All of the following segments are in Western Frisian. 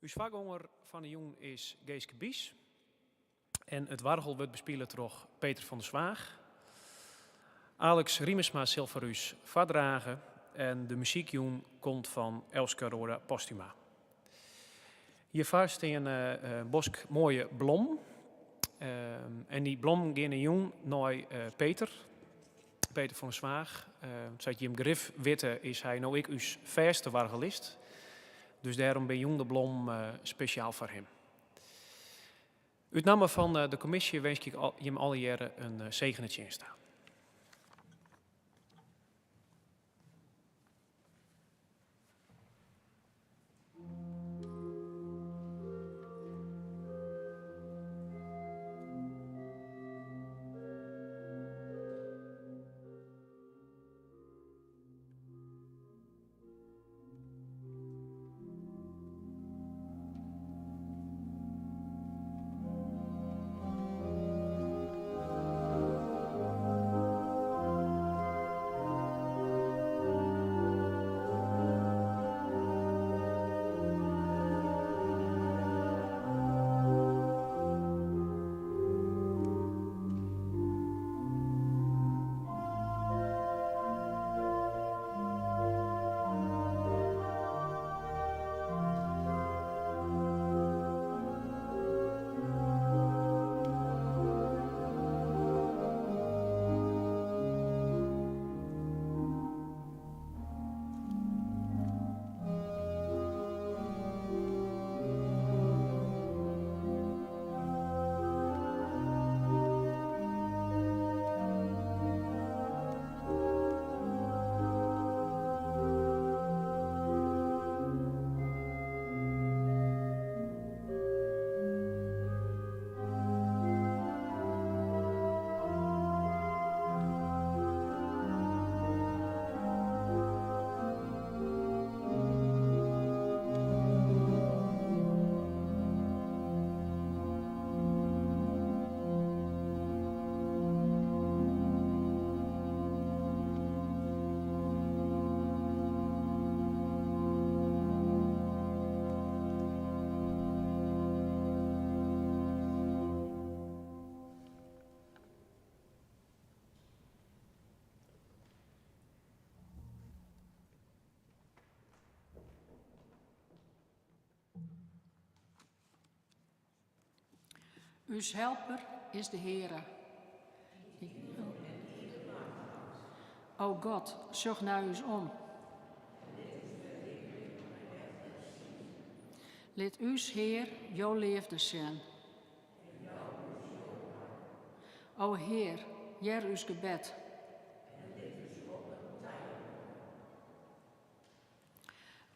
Us foargonger fan 'e jûn is Geeske Bies en it oargel wurdt bespile troch Peter van der Zwaag. Alex Riemersma sil foar ús foardrage en de muzykjûn komt fan Elske Roorda Posthuma. Hjirfoar steane in bosk moaie blommen en dy blommen geane jûn nei Peter, Peter van der Zwaag. Sa't jim grif witte is hy no ek ús fêste oargelist, dus dêrom binne jûn de blommen spesjaal foar him. Ut namme fan de kommisje winskje ik jim allegearre in segene tsjinst ta. Us helper is de Heare. O God, sjoch nei ús om. Lit ús, Hear, jo leafde sjen. O Hear, hear ús gebed.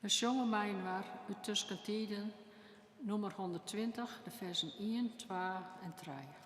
We sjonge mei-inoar út Tuskentiden nûmer 120, de fersen ien, twa en trije.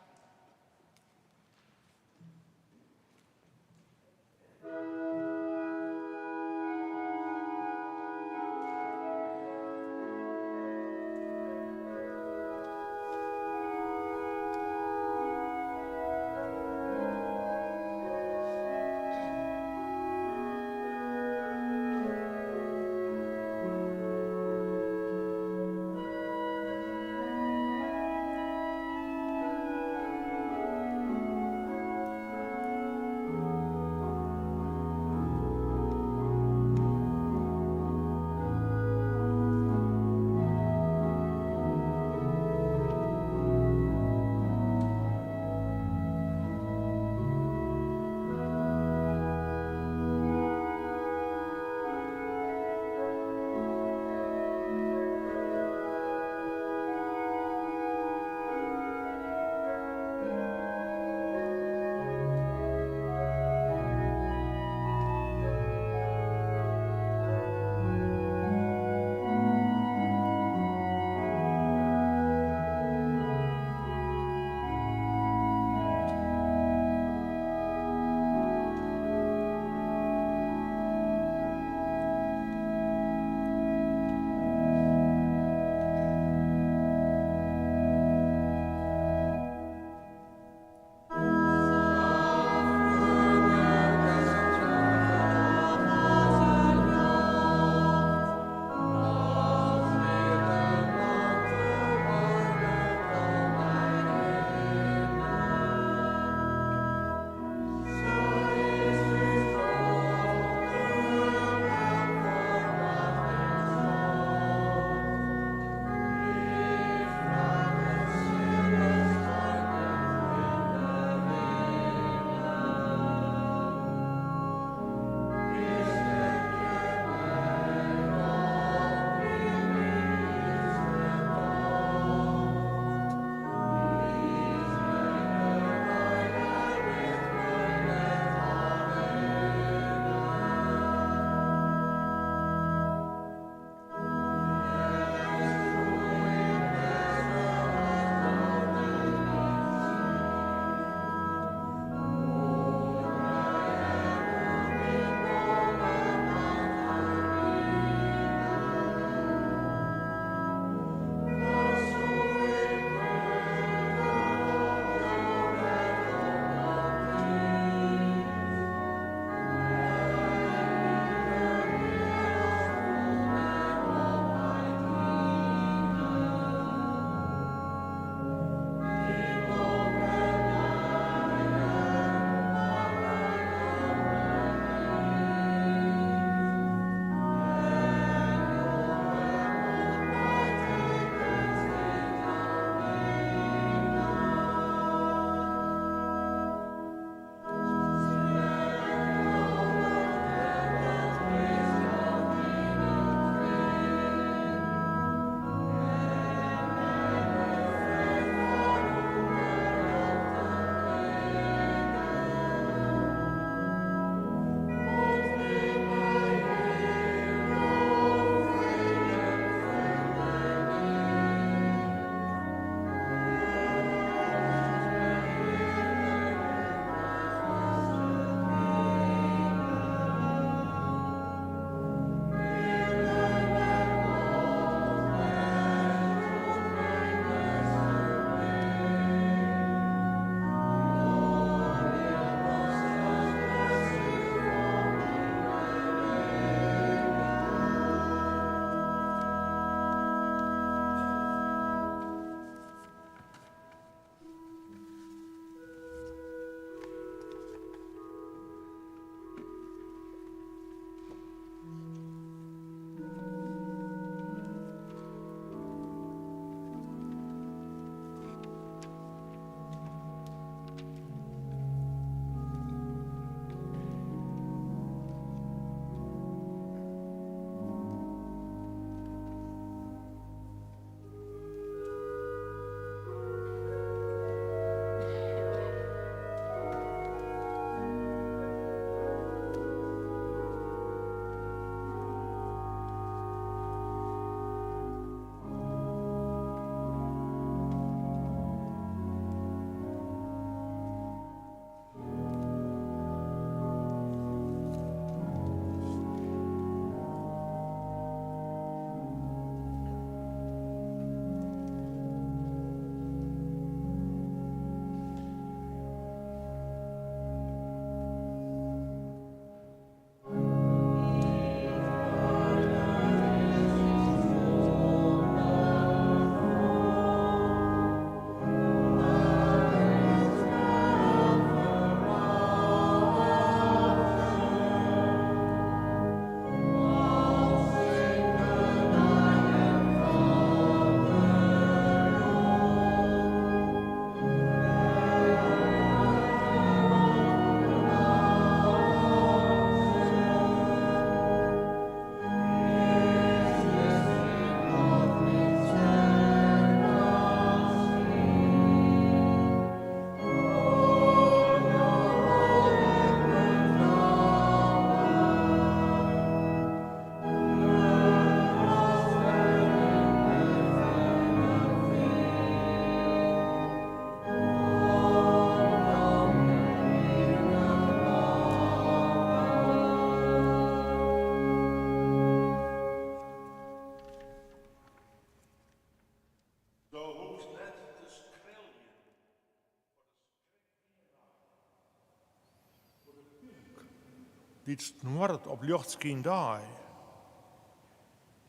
Dy't snoarret op ljochtskyndei.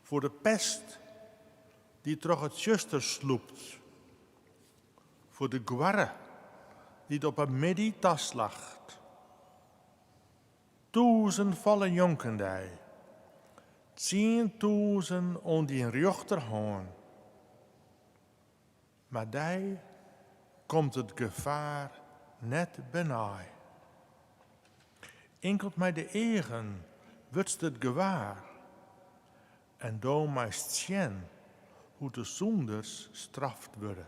Foar de pest dy't troch it tsjuster slûpt. Foar de goarre dy't op 'e middei taslacht. Tûzen falle njonken dy, 10,000 oan dyn rjochterhân, mar dy komt it gefaar net benei. Inkeld mei de eagen wurdst it gewaar en do meist sjen hoe't de sûnders straft wurde.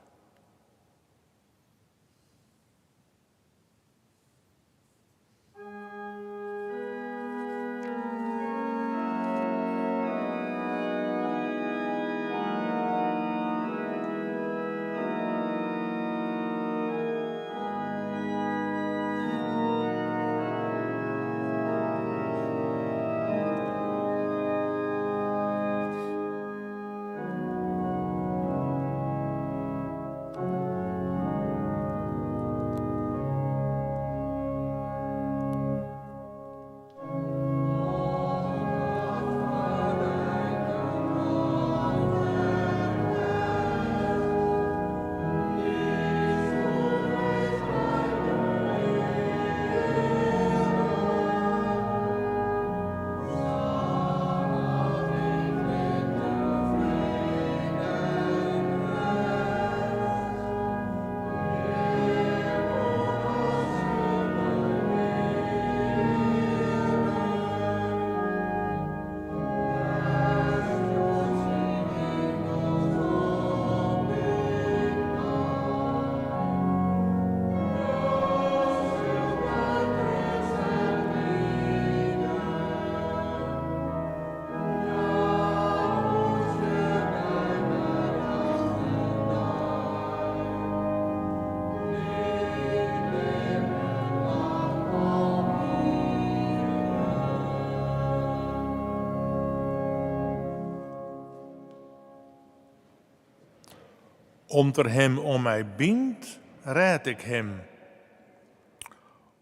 Om't er him oan my bynt, rêd ik him.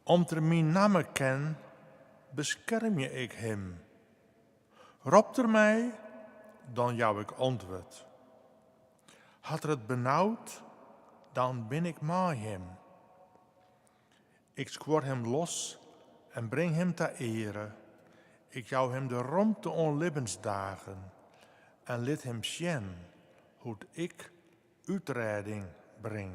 Om't er myn namme ken, beskermje ik him. Ropt er my, dan jou ik antwurd. Hat er it benaud, dan bin ik mei him. Ik skuor him los en bring him ta eare. Ik jou him de romte oan libbensdagen en lit him sjen hoe't ik útrêding bring.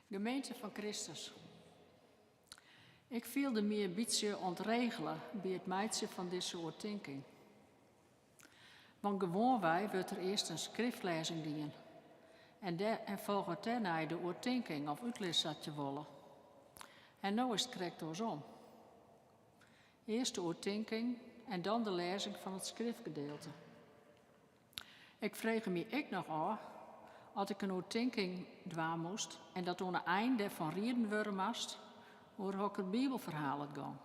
Gemeente fan Kristus. Ik fielde my in bytsje ûntregele by it meitsjen fan dizze oertinking. Want gewoanwei wurdt der earst in skriftlêzing dien en, en folget dêrnei de oertinking of útlis sa't je wolle. En no is it krekt oarsom. Earst de oertinking en dan de lêzing fan it skriftgedeelte. Ik frege my ek noch ôf oft ik in oertinking dwaan moast en dat oan 'e ein dêrfan rieden wurde moast oer hokker bibelferhaal it gong.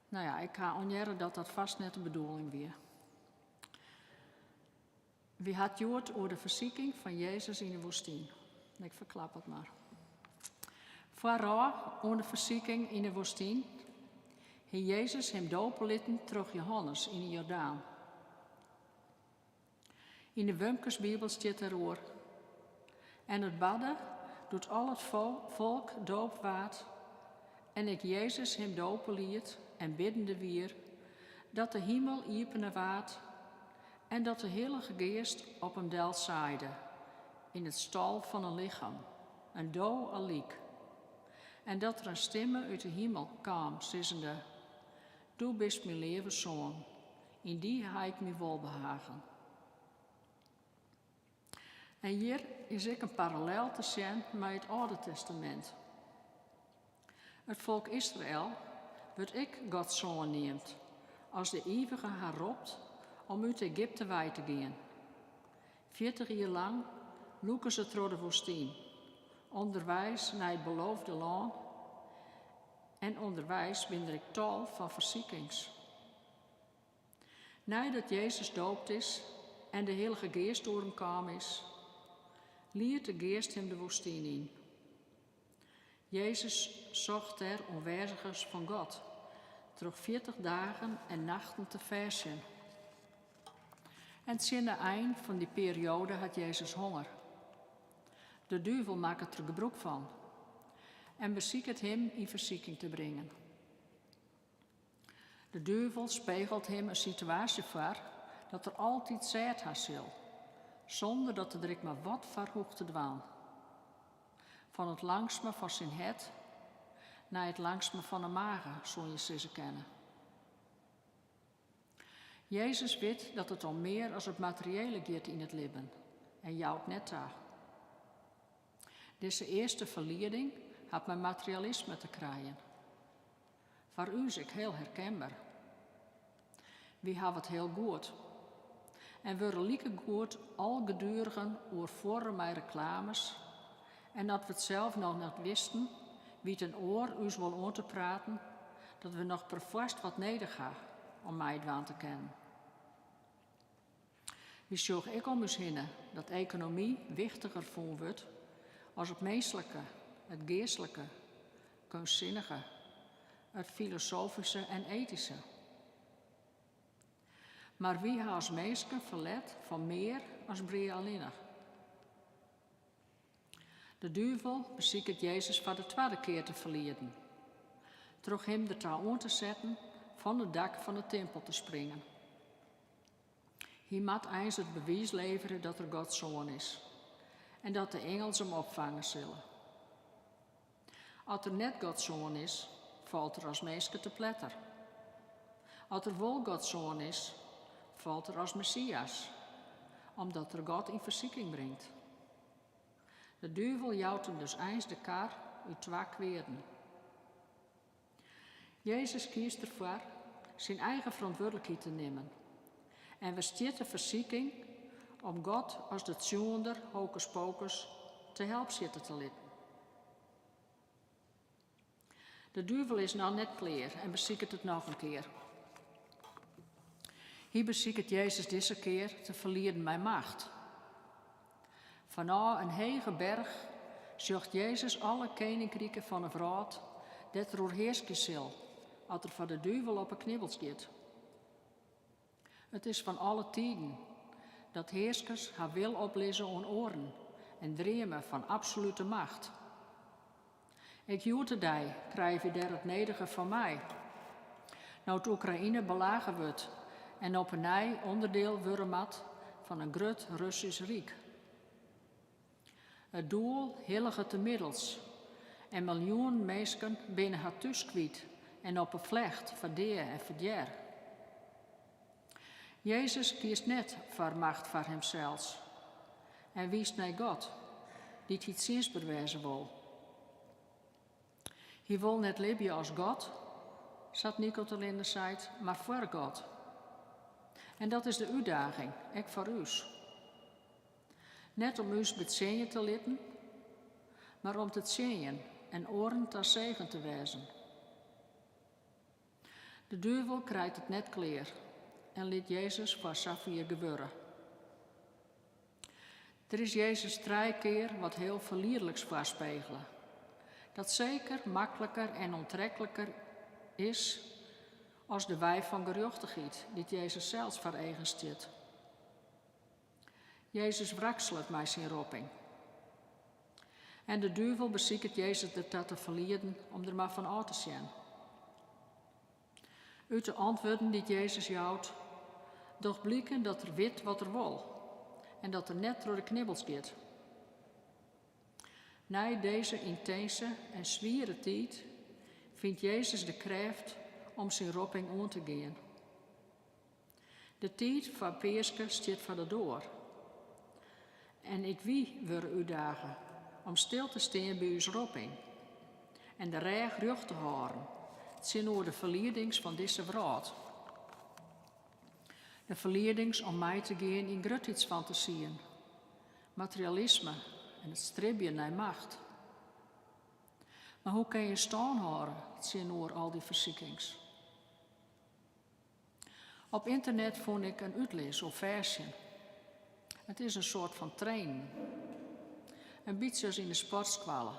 No ja, ik ha oanhearre dat dat fêst net de bedoeling wie. Wy ha it hjoed oer de fersiking fan Jezus yn 'e woastyn. Ik ferklap it mar. Foarôf oan de fersiking yn 'e woastyn hie Jezus him dope litten troch Johannes yn 'e Jordaan. Yn de Wumkesbibel stiet dêroer, En it barde doe't al it folk doopt waard en ek Jezus him dope liet en biddende wie, dat de himel iepene waard en dat de Hillige Geast op him delsaaide yn it stal fan in lichem, in do allyk. En dat der in stimme út 'e himel kaam, sizzende, Do bist myn leave soan, yn dy ha ik myn wolbehagen. En hjir is ek in parallel te sjen mei it Alde Testamint. It folk Israel wurdt ek Gods soan neamd, as de Ivige har ropt om út Egypte wei te gean. 40 jier lang lûke se troch de woastyn, ûnderweis nei it beloofde lân en ûnderweis binne der ek tal fan fersikings. Neidat Jezus doopt is en de Hillige Geast oer him kaam is, liedt de Geast him de woastyn yn. Jezus socht dêr oanwêzigens fan God troch 40 dagen en nachten te fêstjen. En tsjin de ein fan dy perioade hat Jezus honger. De duvel makket der gebrûk fan en besiket him yn fersiking te bringen. De duvel spegelt him in situaasje foar dat er altyd sêd ha sil, sûnder dat er der ek mar wat foar hoecht te dwaan. Fan it langstme fan syn hert nei it langstme fan 'e mage, soene je sizze kinne. Jezus wit dat it om mear as it materiële giet yn it libben en jout net ta. Dizze earste ferlieding hat mei materialisme te krijen. Foar ús ek hiel herkenber. Wy hawwe it hiel goed en wurde likegoed algeduerigen oerfuorre mei reklames en as we it sels noch net wisten, wit in oar ús wol oan te praten dat we noch perfoarst wat nedich ha om meidwaan te kinnen. Wy sjogge ek om ús hinne dat ekonomy wichtiger fûn wurdt as it minsklike, it geastlike, keunstsinnige, it filosofyske en etyske. Mar wy ha as minsken ferlet fan mear as brea allinnich. De duvel besiket Jezus foar de twadde kear te ferlieden, troch him derta oan te setten fan it dak fan de timpel te springen. Hy moat eins it bewiis leverje dat er Gods soan is en dat de ingels him opfange sille. As er net Gods soan is, falt er as minske te pletter. As er wol Gods soan is, falt er as Messias, omdat er God yn fersiking bringt. De duvel jout him dus eins de kar út twa kweaden. Jezus kiest derfoar syn eigen ferantwurdlikheid te nimmen en werstiet de fersiking om God as de tsjoender hokus pokus te help sjitte te litten. De duvel is noch net klear en besiket it noch in kear. Hy besiket Jezus dizze kear te ferlieden mei macht. Fanôf in hege berch sjocht Jezus alle keninkriken fan 'e wrâld dêr't er oer hearskje sil as er foar de duvel op 'e knibbels giet. It is fan alle tiden dat hearskers har wil oplizze oan oaren en dreame fan absolute macht. Ek hjoed-de-dei krije wy dêr it nedige fan mei. No't Oekraïne belage wurdt en op 'e nij ûnderdiel wurde moat fan in grut Russysk ryk. It doel hilliget de middels en miljoenen minsken binne har thús kwyt en op 'e flecht foar dea en ferdjer. Jezus kiest net foar macht foar himsels en wiist nei God, dy't hy tsjinstber wêze wol. Hy wol net libje as God, sa't Nico ter Linden seit, mar foar God. En dat is de útdaging, ek foar ús. Net om ús betsjinje te litten, mar om te tsjinjen en oaren ta segen te wêzen. De duvel krijt it net klear en lit Jezus foar safier gewurde. Der is Jezus trije kear wat hiel ferliedliks foarspegele, dat seker makliker en oantrekliker is as de wei fan gerjochtichheid dy't Jezus sels foar eagen stiet. Jezus wrakselet mei syn ropping. En de duvel besiket Jezus derta te ferlieden om der mar fan ôf te sjen. Ut de antwurden dy't Jezus jout, docht bliken dat er wit wat er wol en dat er net troch de knibbels giet. Nei dizze yntinse en swiere tiid fynt Jezus de krêft om syn ropping oan te gean. De tiid foar Peaske stiet foar de doar. En ek wy wurde útdage om stil te stean by ús ropping en de rêch rjocht te hâlden tsjinoer de ferliedings fan dizze wrâld. De ferliedings om mei te gean yn grutheidsfantasyen, materialisme en it stribjen nei macht. Mar hoe kin je stân hâlde tsjinoer al dy fersikings? Op ynternet fûn ik in útlis oer fêstjen. It is in soart fan trainen. In bytsje as yn de sportskoalle,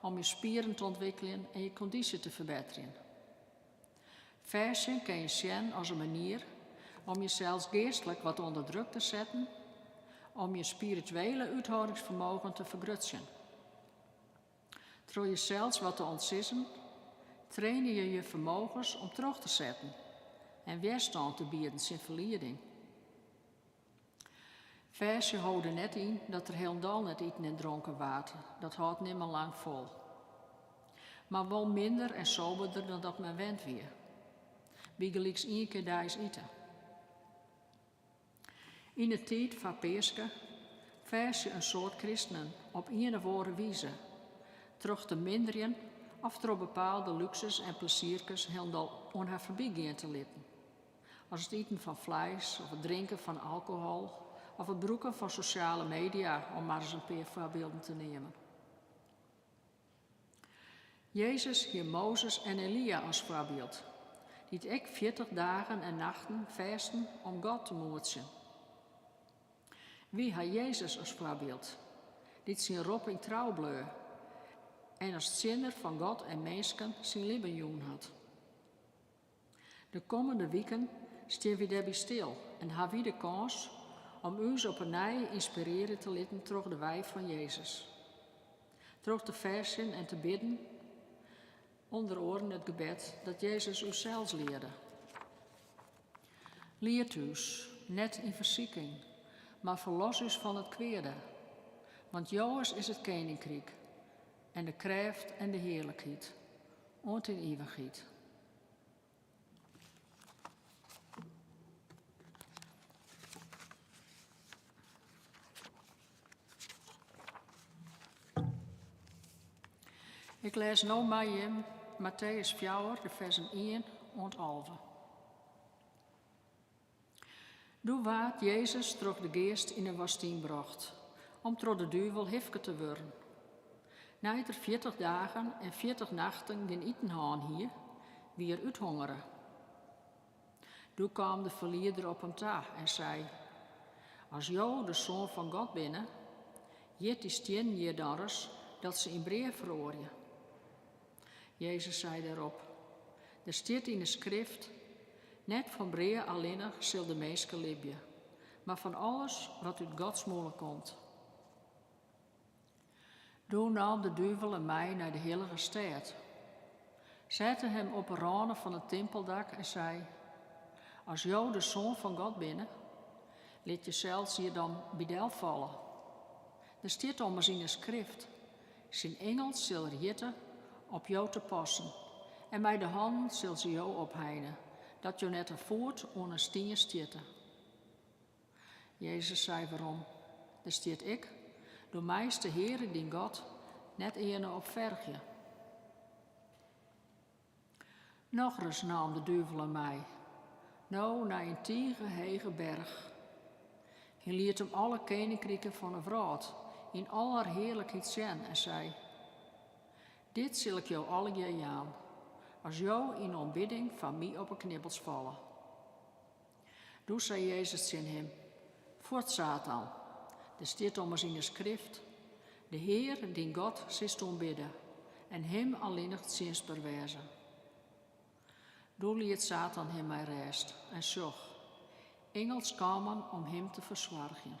om je spieren te ûntwikkeljen en je kondysje te ferbetterjen. Fêstjen kin je sjen as in manier om jesels geastlik wat ûnder druk te setten, om je spirituele úthâldingsfermogen te fergrutsjen. Troch jesels wat te ûntsizzen, traine je je fermogens om troch te setten en wjerstân te bieden tsjin ferlieding. Fêstje holde net yn dat der hielendal net iten en dronken waard, dat hâldt nimmen lang fol. Mar wol minder en soberder dan dat men wend wie. Bygelyks ien kear deis ite. Yn 'e tiid foar Peaske fêstje in soad kristenen op ien of oare wize, troch te minderjen of troch bepaalde lúkses en plezierkes hielendal oan har foarby gean te litten, as it iten fan fleis of it drinken fan alkohol of it brûken fan sosjale media, om mar ris in pear foarbylden te neamen. Jezus hie Mozes en Elia as foarbyld, dy't ek 40 dagen en nachten fêsten om God te moetsjen. Wy ha Jezus as foarbyld, dy't syn ropping trou bleau en as tsjinner fan God en minsken syn libben jûn hat. De kommende wiken stean wy dêrby stil en ha wy de kâns om ús op 'e nij ynspirearje te litten troch de wei fan Jezus. Troch te fêstjen en te bidden, ûnder oaren it gebed dat Jezus ús sels learde. Lied ús net yn fersiking, mar ferlos ús fan it kweade. Want Jowes is it keninkryk en de krêft en de hearlikheid, oant yn ivichheid. Ik lês no mei jim Matteüs fjouwer, de fersen ien oant 11. Doe waard Jezus troch de Geast yn 'e woastyn brocht, om troch de duvel hifke te wurden. Nei't er 40 dagen en 40 nachten gjin iten hân hie, wie er úthongere. Doe kaam de ferlieder op him ta en sei, As jo de Soan fan God binne, hjit dy stiennen hjir dan ris dat se yn brea feroarje. Jezus sei dêrop, Der stiet yn 'e Skrift, Net fan brea allinnich sil de minske libje, mar fan alles wat út Gods mûle komt. Doe naam de duvel him mei nei de hillige stêd, sette him op 'e râne fan it timpeldak en sei, As jo de Soan fan God binne, lit jesels hjir dan by del falle. Der stiet ommers yn 'e Skrift, Syn ingels sil er hjitte op jo te passen, en mei de hannen sil se jo opheine, dat jo net in foet oan in stien stjitte. Jezus sei werom, Der stiet ek, Do meist de Heare dyn God net earne op fergje. Nochris naam de duvel him mei, no nei in tige hege berch. Hy liet him alle keninkriken fan 'e wrâld yn al har hearlikheid sjen en sei, Dit sil ik jo allegear jaan, as jo yn oanbidding foar my op 'e knibbels falle. Doe sei Jezus tsjin him, Fuort, Satan, der stiet ommers yn 'e Skrift, De Hear, dyn God, silst oanbidde en Him allinnich tsjinstber wêze. Doe liet Satan him mei rêst en sjoch, ingels kamen om him te fersoargjen.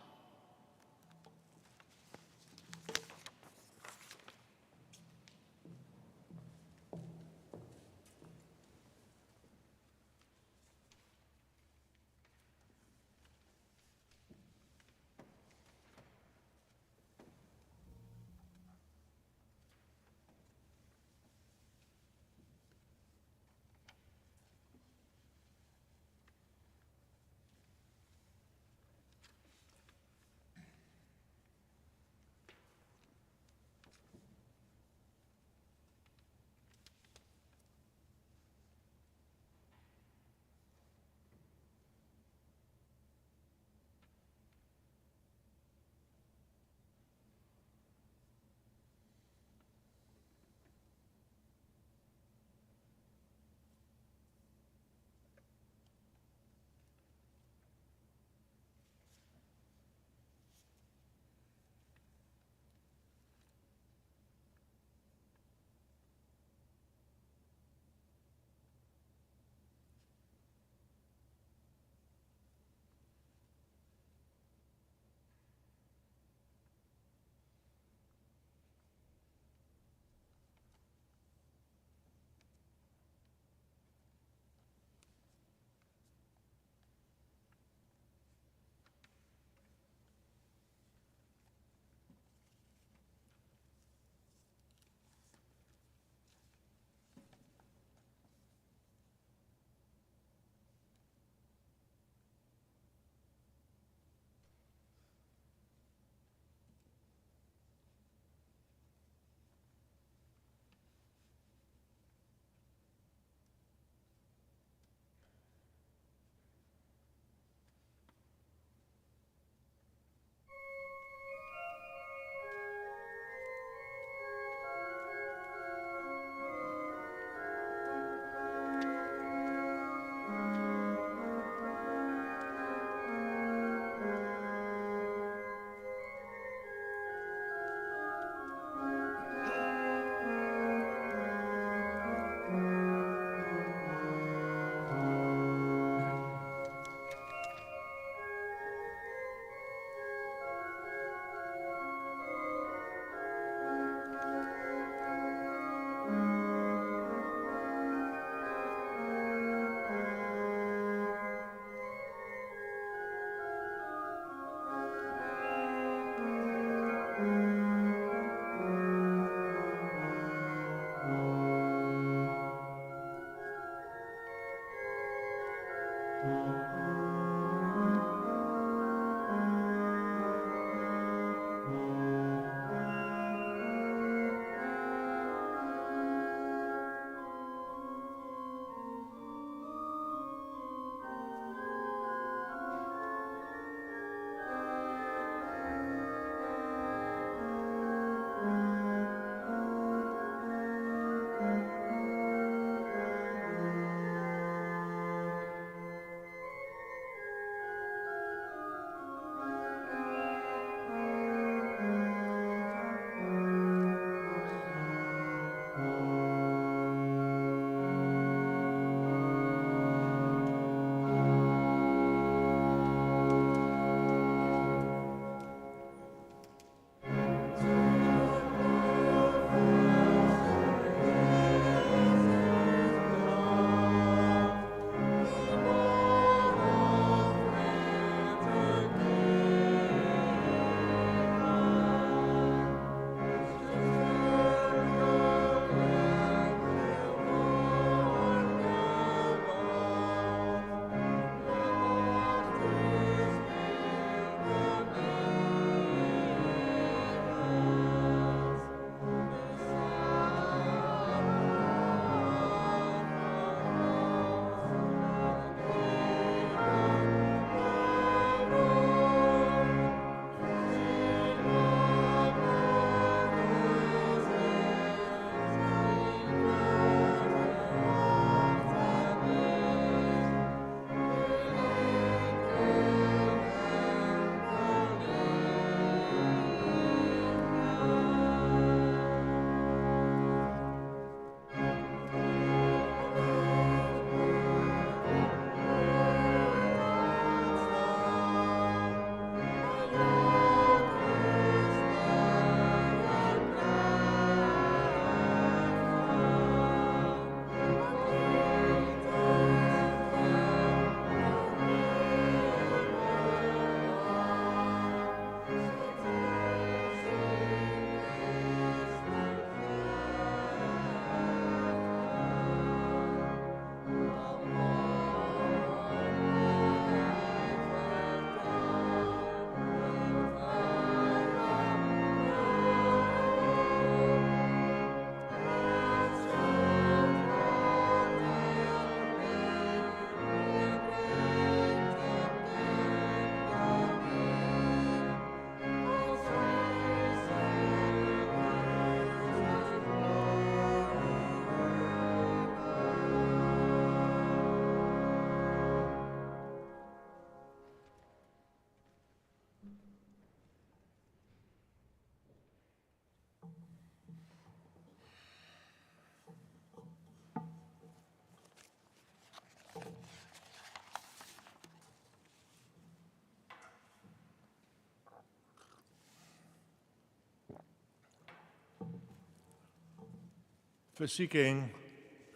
Fersiking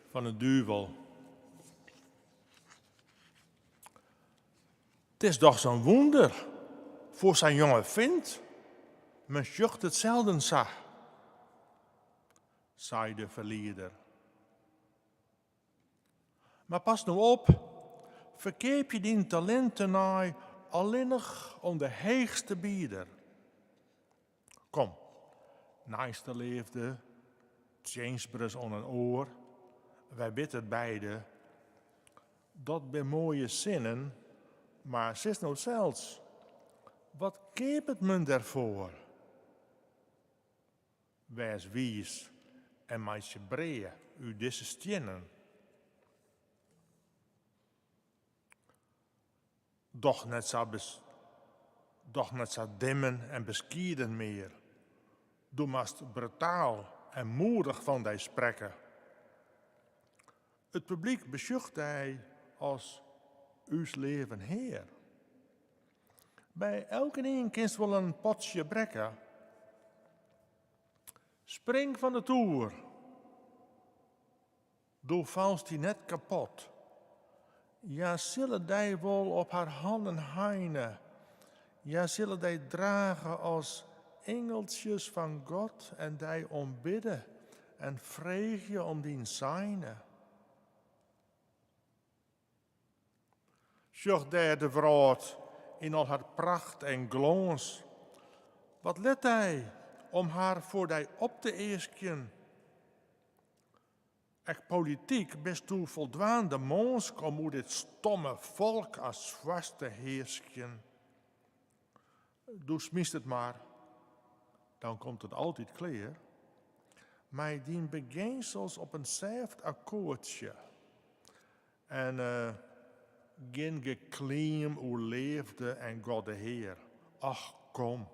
fan 'e duvel. It is dochs in wûnder foar sa'n jonge fint, men sjocht it selden sa, sei de ferlieder. Mar pas no op, ferkeapje dyn talint tenei allinnich oan de heechste bieder. Kom, neisteleafde, tsjinstberens oan in oar, wy witte it beide, dat binne moaie sinnen, mar sis no sels, wat keapet men derfoar? Wês wiis en meitsje brea út dizze stiennen. Doch net sa doch net sa dimmen en beskieden mear. Do moatst brutaal en moedich fan dy sprekke. It publyk besjocht dy as ús leaven Hear. By elkenien kinst wol in potsje brekke. Spring fan de toer. Do falst dy net kapot. Hja sille dy wol op har hannen heine. Hja sille dy drage as ingeltsjes fan God en dy oanbidde en freegje om dyn seine. Sjoch dêr de wrâld yn al har pracht en glâns. Wat let dy om har foar dy op te easkjen? Ek polityk bist do foldwaande mânsk om oer dit stomme folk as foarst te hearskjen. Do smytst it mar, dan komt it altyd klear, mei dyn begjinsels op in sêft akkoardsje. En gjin gekliem oer leafde en God de Hear. Ach kom,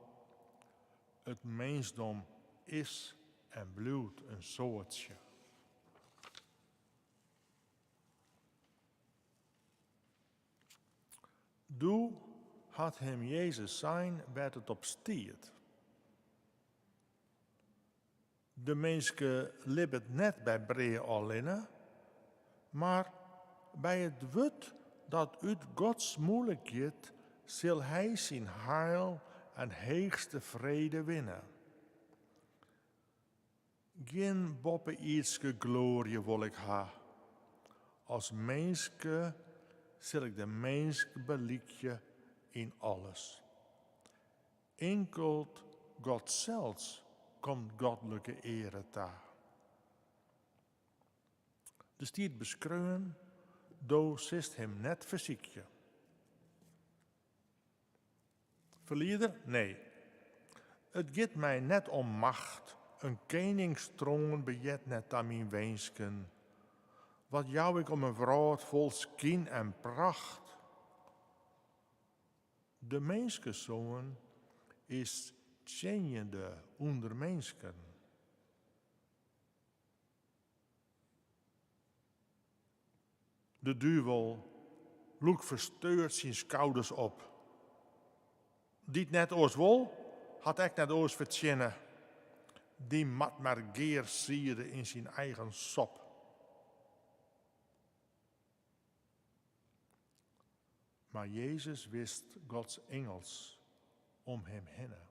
it minskdom is en bliuwt in soadsje. Doe hat him Jezus sein wêr't it op stiet. De minske libbet net by brea allinne, mar by it wurd dat út Gods mûle giet, sil hy syn heil en heechste frede winne. Gjin boppe-ierdske gloarje wol ik ha. As minske sil ik de minsk belykje yn alles. Inkeld God sels komt godlike eare ta. Der stiet beskreaun, Do silst him net fersykje. Ferlieder, Nee. It giet my net om macht, in keningstroan beheart net ta myn winsken. Wat jou ik om in wrâld fol skyn en pracht? De minskesoan is tsjinjende ûnder minsken. De duvel loek fersteurd syn skouders op. Dy't net oars wol, hat ek net oars fertsjinne. Dy moat mar gear siede yn syn eigen sop. Mar Jezus wist Gods ingels om him hinne.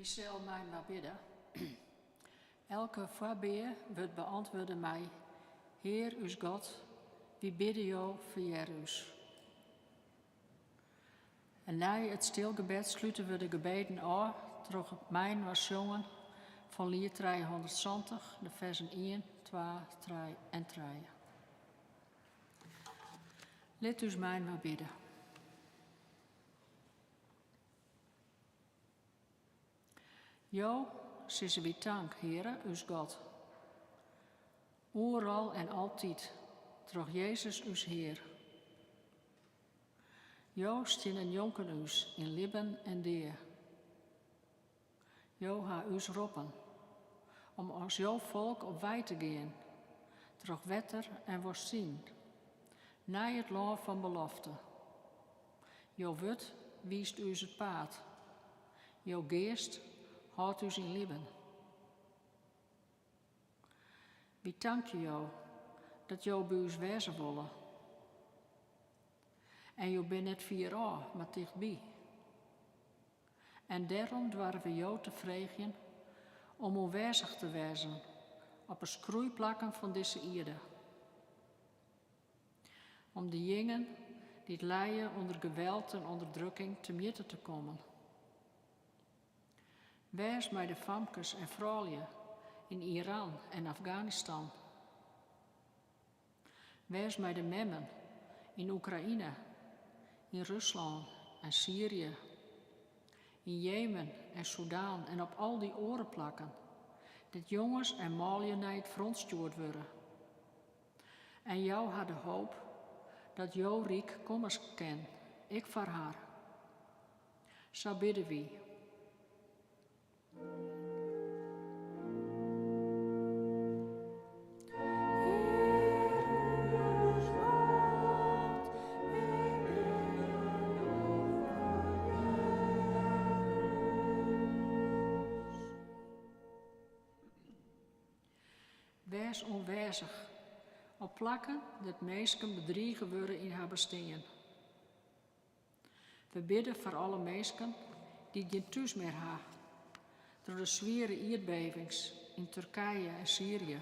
Wy sille mei-inoar bidde. Elke foarbea wurdt beäntwurde mei, Hear ús God, wy bidde Jo, ferhear ús. En nei it stil gebed slute we de gebeden ôf troch it mei-inoar sjongen fan liet 370, de fersen ien, twa, trije en trije. Lit ús mei-inoar bidde. Jo sizze wy tank, Heare, ús God. Oeral en altyd, troch Jezus ús Hear. Jo steane njonken ús yn libben en dea. Jo ha ús roppen om as jo folk op wei te gean, troch wetter en woastyn, nei it lân fan belofte. Jo wurd wiist ús it paad. Jo geast hâldt ús yn libben. Wy tankje Jo dat Jo by ús wêze wolle. En Jo binne net fier ôf, mar tichtby. En dêrom doare we Jo te freegjen om oanwêzich te wêzen op 'e skroeiplakken fan dizze ierde. Om de jingen dy't lije ûnder geweld en ûnderdrukking temjitte te kommen. Wês mei de famkes en froulju yn Iran en Afganistan. Wês mei de memmen yn Oekraïne, yn Ruslân en Syrië, yn Jemen en Soedan en op al dy oare plakken dêr't jonges en manlju nei it front stjoerd wurde. En jou har de hoop dat jo ryk komme kin, ek foar har. Sa bidde wy. Wês oanwêzich op plakken dêr't minsken bedrige wurde yn har bestean. We bidde foar alle minsken dy't gjin thús mear ha troch de swiere ierdbevings yn Turkije en Syrië.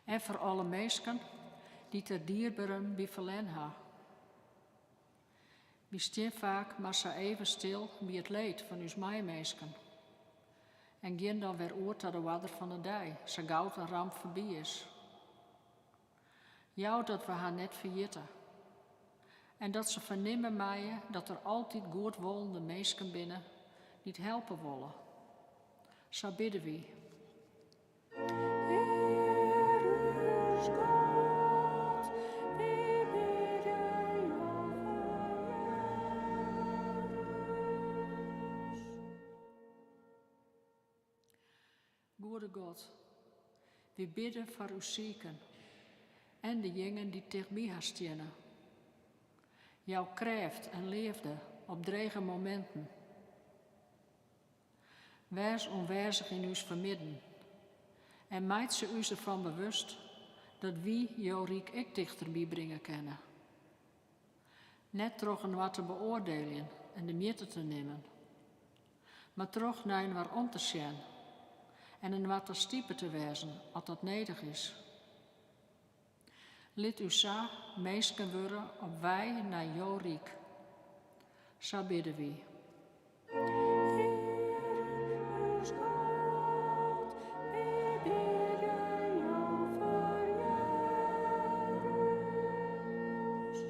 En foar alle minsken dy't der dierberen by ferlern ha. Wy stean faak mar sa even stil by it leed fan ús meiminsken. En gean dan wer oer ta de oarder fan de dei, sa gau't in ramp foarby is. Jou dat we har net ferjitte. En dat se fernimme meie dat der altyd goedwollende minsken binne dy't helpe wolle. Sa bidde wy. Hear ús God, wy bidde Jo ferhear ús. Goede God, wy bidde foar ús siken en de jingen dy't tichtby har steane. Jou krêft en leafde op drege mominten. Wês oanwêzich yn ús fermidden en meitsje ús derfan bewust dat wy jo ryk ek tichterby bringe kinne. Net troch inoar te beoardieljen en de mjitte te nimmen, mar troch nei inoar om te sjen en inoar ta stipe te wêzen as dat nedich is. Lit ús sa minsken wurde op wei nei jo ryk. Sa bidde wy. Hear ús God, wy bidde Jo ferhear ús.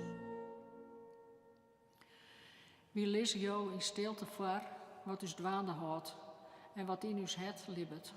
Wy lizze Jo yn stilte foar wat ús dwaande hâldt en wat yn ús hert libbet.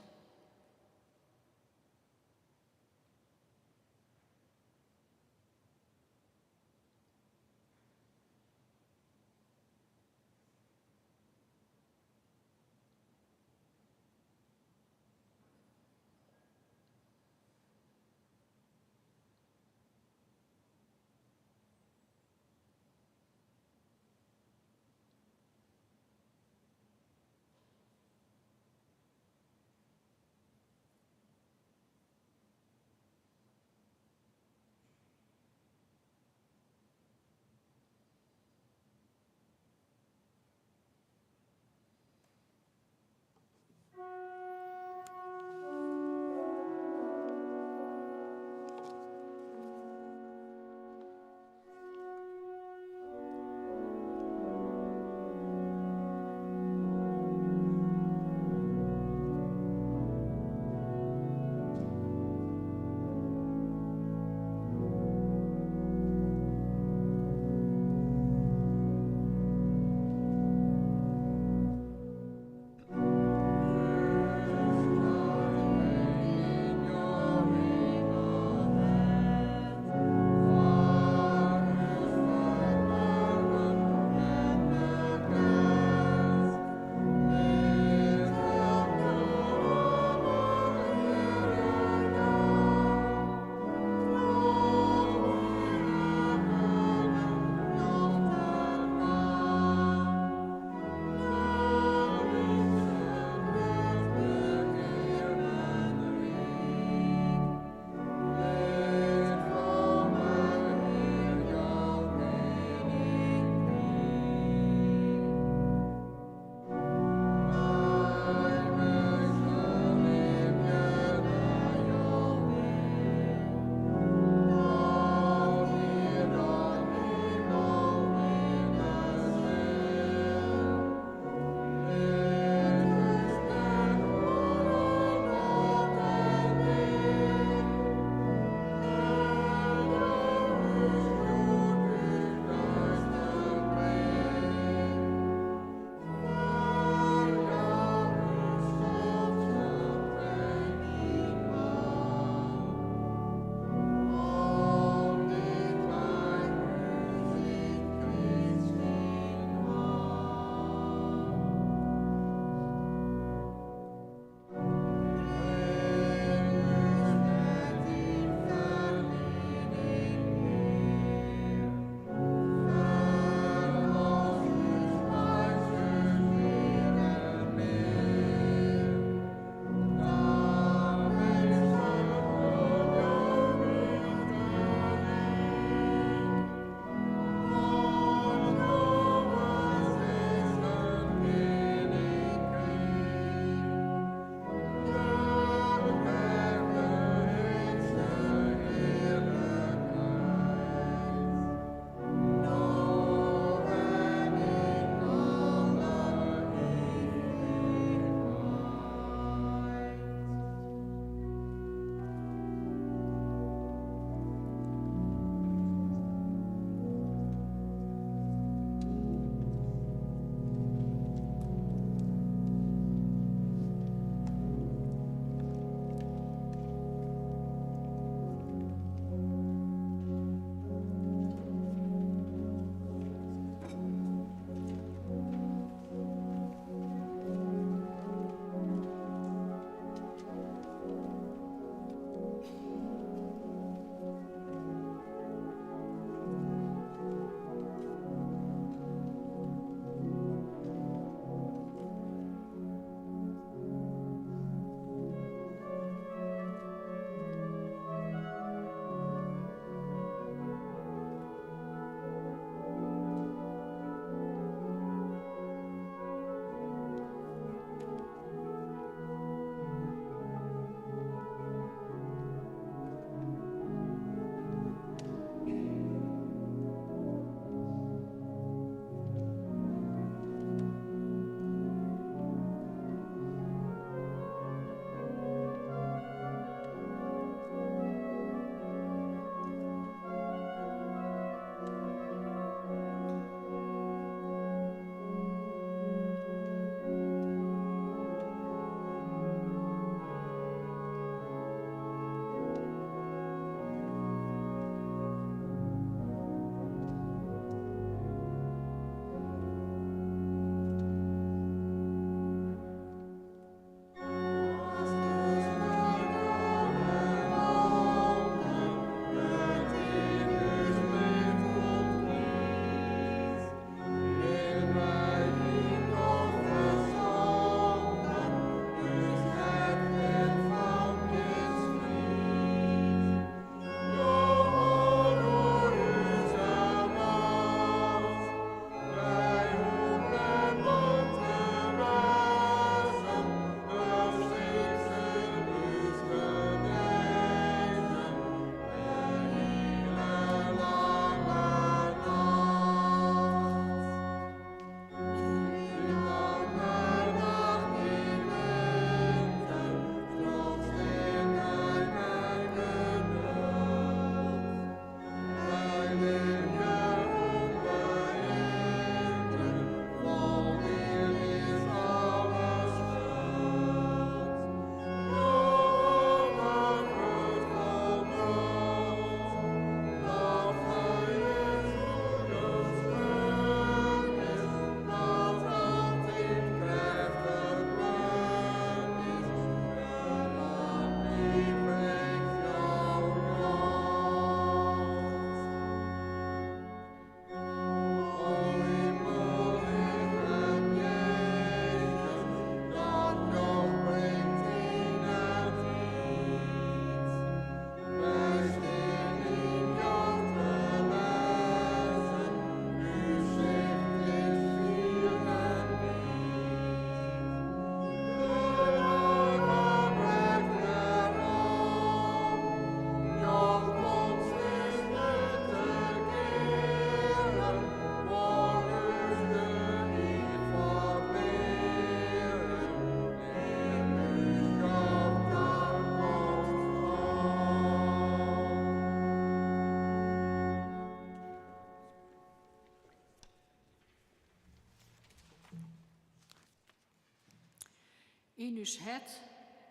Yn ús hert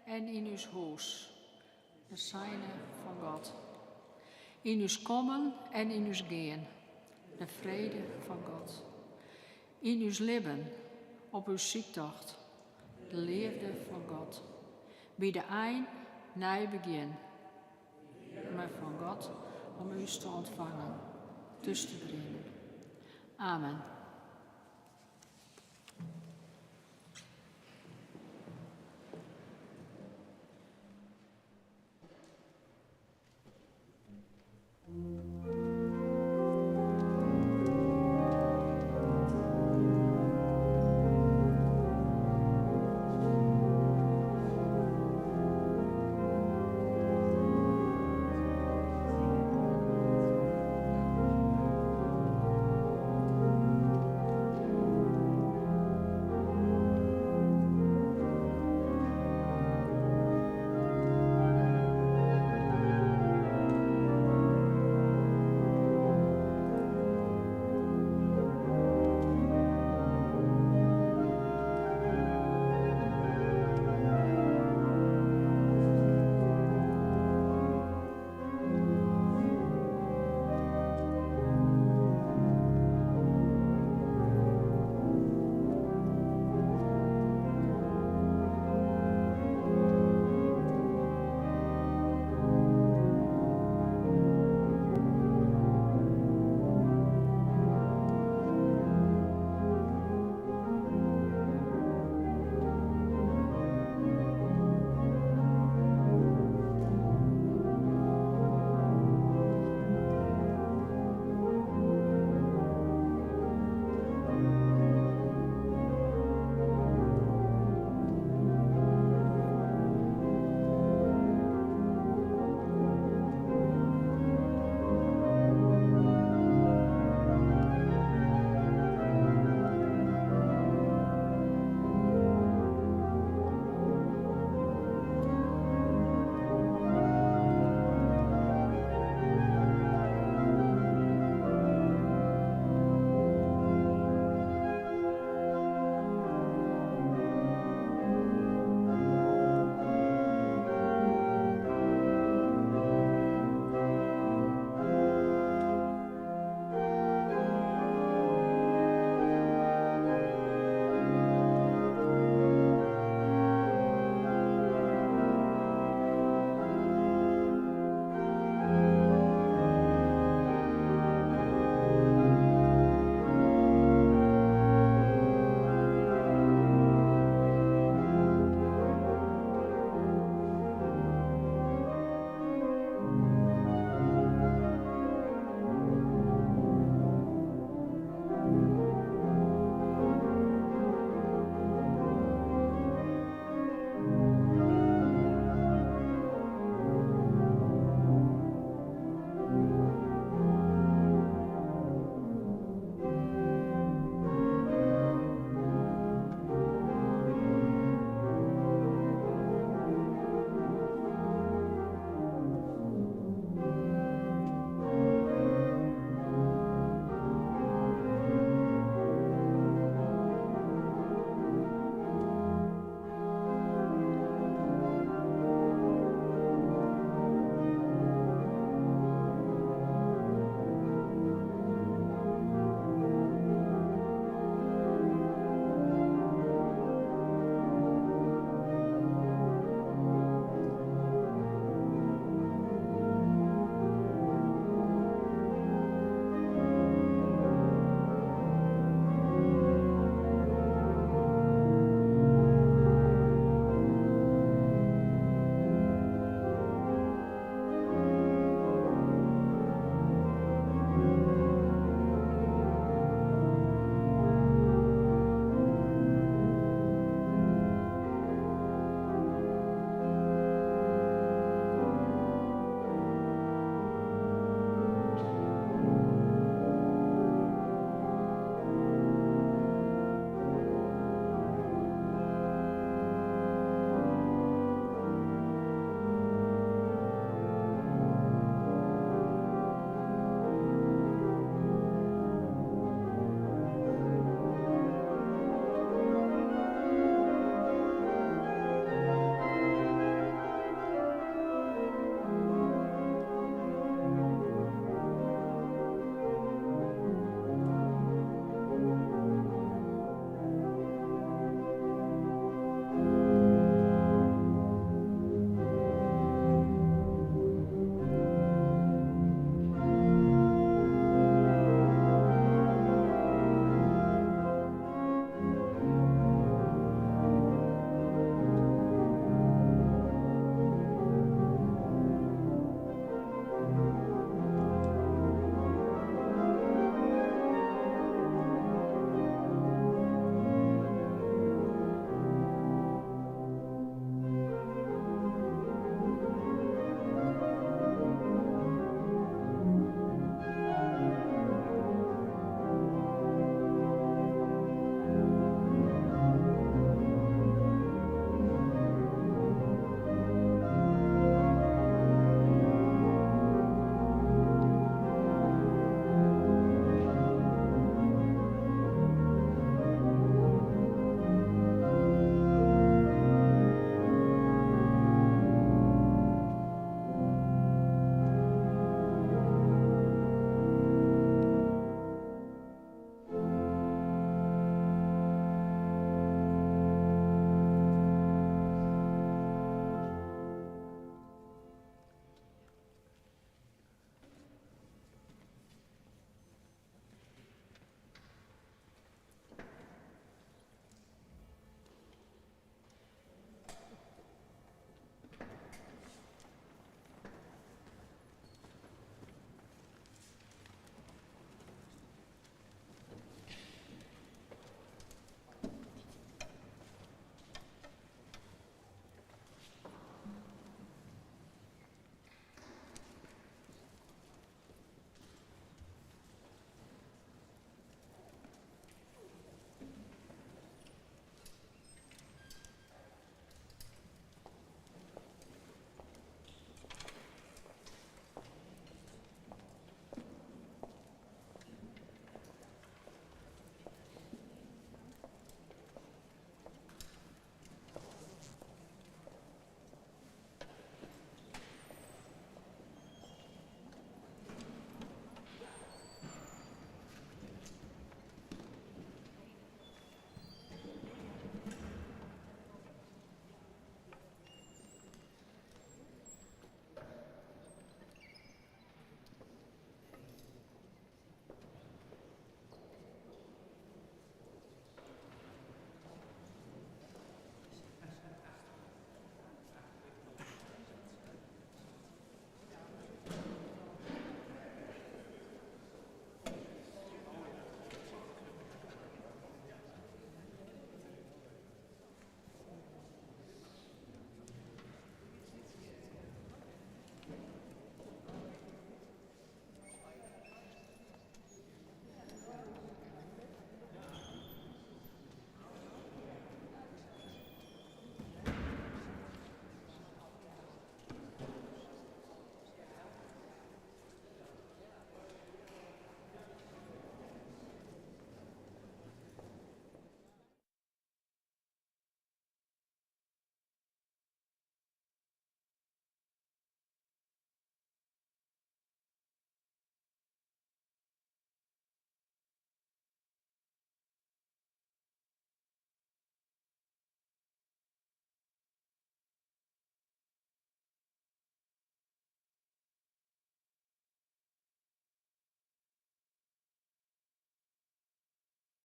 en yn ús hûs, de seine fan God. Yn ús kommen en yn ús gean, de frede fan God. Yn ús libben, op ús syktocht, de leafde fan God. By de ein, nij begjin. Maar fan God om ús te ûntfangen, thús te bringen. Amen.